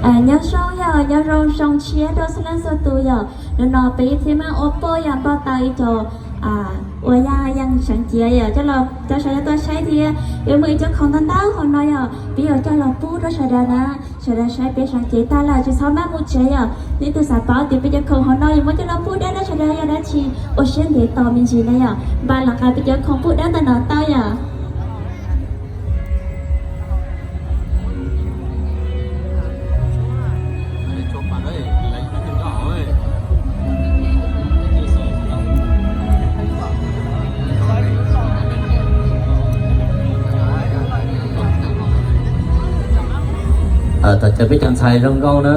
Nyob zoo yog nyob zoo zoo tshiab rau txhua leej txhua tus yom. Hnub no peb thiaj mam ua poj yog npau taws ib co uas yaj yeej seev cia yom, coj los rau sawv daws tuaj saib thiab. Yuav muaj ib co khoom ntau ntau hauv no yom, peb yuav coj los pub rau sawv daws na. Sawv daws saib peb seev cev tag lawm tsis txhob maj mus tsev yom. Nej tus xav paub tias peb cov khoom hauv no yuav muab coj los pub dab rau sawv daws yog dab tsi, ua siab ntev tos me ntsis na yom, npaj los nqa peb cov khoom pub dab ntawm no tau yom. Thov caw peb cov ntxhais zoo nkauj na.